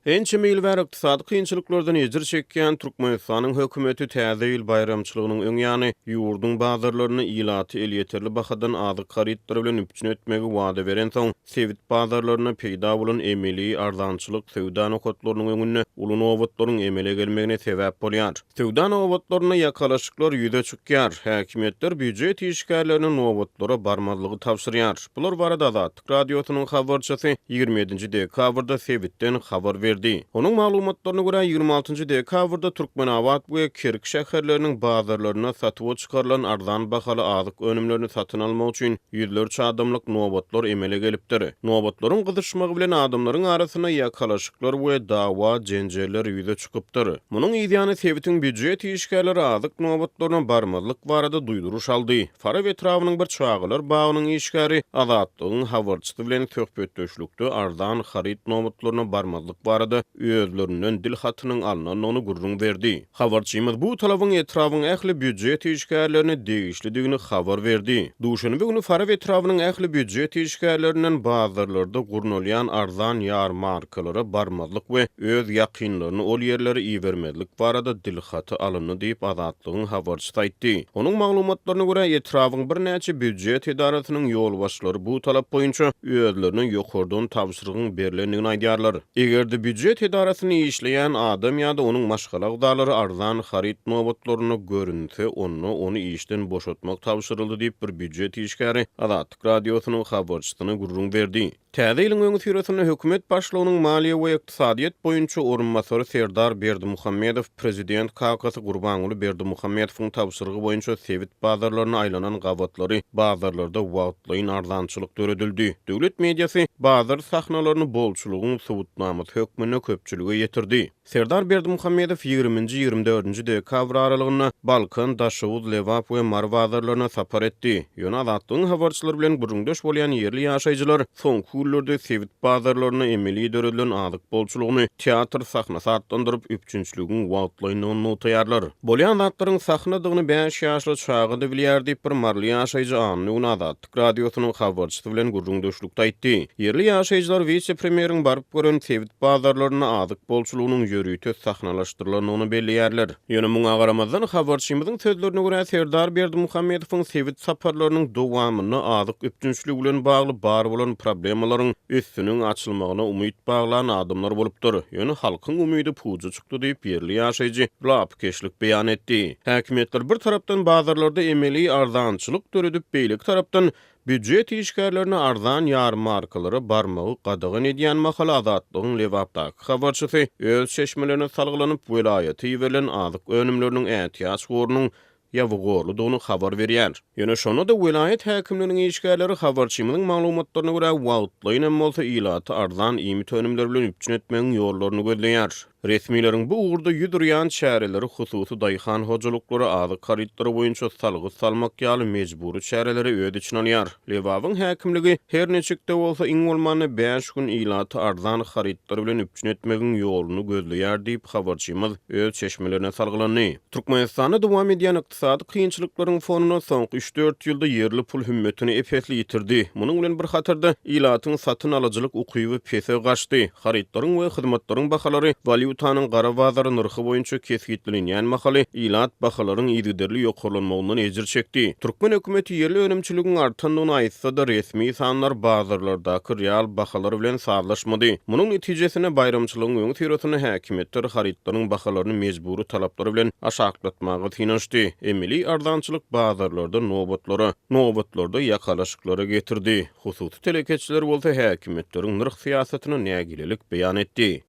Ençeme ýyl bäri ykdysady kynçylyklardan ejir çekýän Türkmenistanyň hökümeti Täze ýyl baýramçylygynyň öň ýany ýurduň bazarlarynda ilaty elýeterli bahadan azyk harytlary bilen üpjün etmegi wada berensoň, sebit bazarlarynda peýda bolan emeli arzançylyk söwda nokatlarynyň öňünde uly nobatlaryň emele gelmegine sebäp bolýar. Söwda nobatlarynda ýakalaşyklar ýüze çykýar, häkimiýetler býujet işgärlerine nobatlara barmazlygy tabşyrýar. Bular barada Azatlyk. Radiosynyň habarçysy 27-nji dekabrda sebitden habar berdi. Onuň maglumatlaryna görä, 26-njy dekabrda Türkmenabat we Kerki şäherleriniň bazarlarynda satuwa çykarylan arzan bahaly azyk önümlerini satyn almak üçin ýüzlerçe adamlyk nobatlar emele gelipdir. Nobatlaryň gyzyşmagy bilen adamlaryň arasynda ýakalaşyklar we dawa-jenjeller ýüze çykypdyr. Munuň yzýany sebitiň býujet işgärleri azyk nobatlaryna barmazlyk barada duýduryş aldy. Farap etrabynyň bir çagalar bagynyň işgäri Azatlygyň habarçysy bilen söhbetdeşlikde arzan haryt nobatlaryna barmazlyk barada özlerinden dil hatynyň alnandygyny gürrüň berdi. Habarçymyz bu talabyň etrabyň ähli býujet işgärlerine degişlidigini habar berdi. Duşenbe güni Farap etrabynyň ähli býujet işgärlerinden bazarlarda gurnalýan arzan ýarmarkalara barmazlyk we öz ýakynlaryny ol ýerlere ibermezlik barada dil haty alyndy diýip, Azatlygyň habarçysy aýtdy. Onuň maglumatlaryna görä, etrabyň birnäçe býujet edarasynyň ýolbaşçylary bu talap boýunça özlerine ýokardan tabşyrygyň berlendigini aýdýarlar. Eger-de býujet edarasynda işleýän adam ýa-da onuň maşgala agzalary arzan haryt nobatlarynda görünse, onda ony işden boşatmak tabşyryldy diýip, bir býujet işgäri Azatlyk Radiosynyň habarçysyna gürrüň berdi. Täze ýylyň öňüsyrasynda hökümet başlygynyň maliýe we ykdysadyýet boýunça orunbasary Serdar Berdimuhamedow prezident kakasy Gurbanguly Berdimuhamedowyň tabşyrygy boýunça sebit bazarlaryna aýlanan gabatlary bazarlarda wagtlaýyn arzançylyk döredildi. Döwlet mediasy bazar sahnalaryny bolçulygyň subutnamasy hökmünde köpçülige ýetirdi. Serdar Berdimuhamedow ýigriminji, 24-nji dekabr aralygynda Balkan, Daşoguz, Lebap we Mary bazarlaryna sapar etdi. Ýöne Azatlygyň habarçylary bilen gürrüňdeş bolýan ýerli ýaşaýjylar soňky günlerde sebit bazarlarynda emeli döredilen azyk bolçulygyny teatr sahnasy atlandyryp, üpjünçiligiň wagtlaýyndygyny nygtaýarlar. Bolýan zatlaryň sahnadygyny bäş ýaşly çaga-da bilýär diýip, bir maryly ýaşaýjy anna güni Azatlyk Radiosynyň habarçysy bilen gürrüňdeşlikde aýtdy. Ýerli ýaşaýjylar wise-premýeriň baryp gören sebit bazarlarynda azyk bolçulygynyň ýörite sahnalaşdyrylandygyny belleýärler. Ýöne muňa garamazdan, habarçymyzyň sözlerine görä, Serdar Berdimuhamedowyň sebit saparlarynyň dowamynda azyk üpjünçiligi bilen bagly bar bolan problemalaryň üstüniň açylmagyna umyt baglan adamlar bolupdyr. Ýöne halkyň umydy puja çykdy diýip, ýerli ýaşaýjy lapykeçlik beýan etdi. Häkimiýetler bir tarapdan bazarlarda emeli arzançylyk döredip, beýleki tarapdan býujet işgärlerine arzan ýarmarkalara barmagy gadagan edýän mahaly Azatlygyň Lebapdaky habarçysy öz çeşmelerine salgylanyp, welaýata iberilen azyk önümleriniň ätiýaç gorunyň ýabygorludygyny habar berýär. Ýöne şonda-da welaýat häkimliginiň işgärleri habarçymyzyň maglumatlaryna görä, wagtlaýyn hem bolsa ilaty arzan iýmit önümleri bilen üpjün etmegiň ýollaryny gözleýär. Resmileriň bu ugurda 1urýan çäreleri hususy daýhan hojalyklara azyk harytlary boýunça salgyt salmak ýaly mejbury çäreleri öz içine alýar. Lebabyň häkimligi her niçik-de bolsa iň bolmanda bäş gün ilaty arzan harytlar bilen üpjün etmegiň ýoluny gözleýär diýip, habarçymyz öz çeşmelerine salgylandy. Türkmenistanda dowam edýän ykdysady kynçylyklaryň fonunda soňky üç-dört ýylda ýerli pul hümmetini ep-esli ýitirdi. Munuň bilen bir hatarda, ilatyň satyn alyjylyk ukyby pese gaçdy. Harytlaryň we hyzmatlaryň bahalary walýutanyň gara bazary nyrhy boýunça kesgitlenilýän mahaly, ilat bahalaryň yzygiderli ýokarlanmagyndan ejir çekdi. Türkmen hökümeti ýerli önümçiligiň artandygyny aýtsa-da, resmi sanlar bazarlardaky real bahalar bilen sazlaşmady. Munuň netijesinde, baýramçylygyň öňüsyrasynda häkimiýetler harytlaryň bahalaryny mejbury talaplar bilen aşaklatmaga synanyşdy. Emeli arzançylyk bazarlarda nobatlara, nobatlarda ýakalaşyklara getirdi. Hususy telekeçiler bolsa häkimiýetleriň nyrh syýasatyna nägilelik beýan etdi.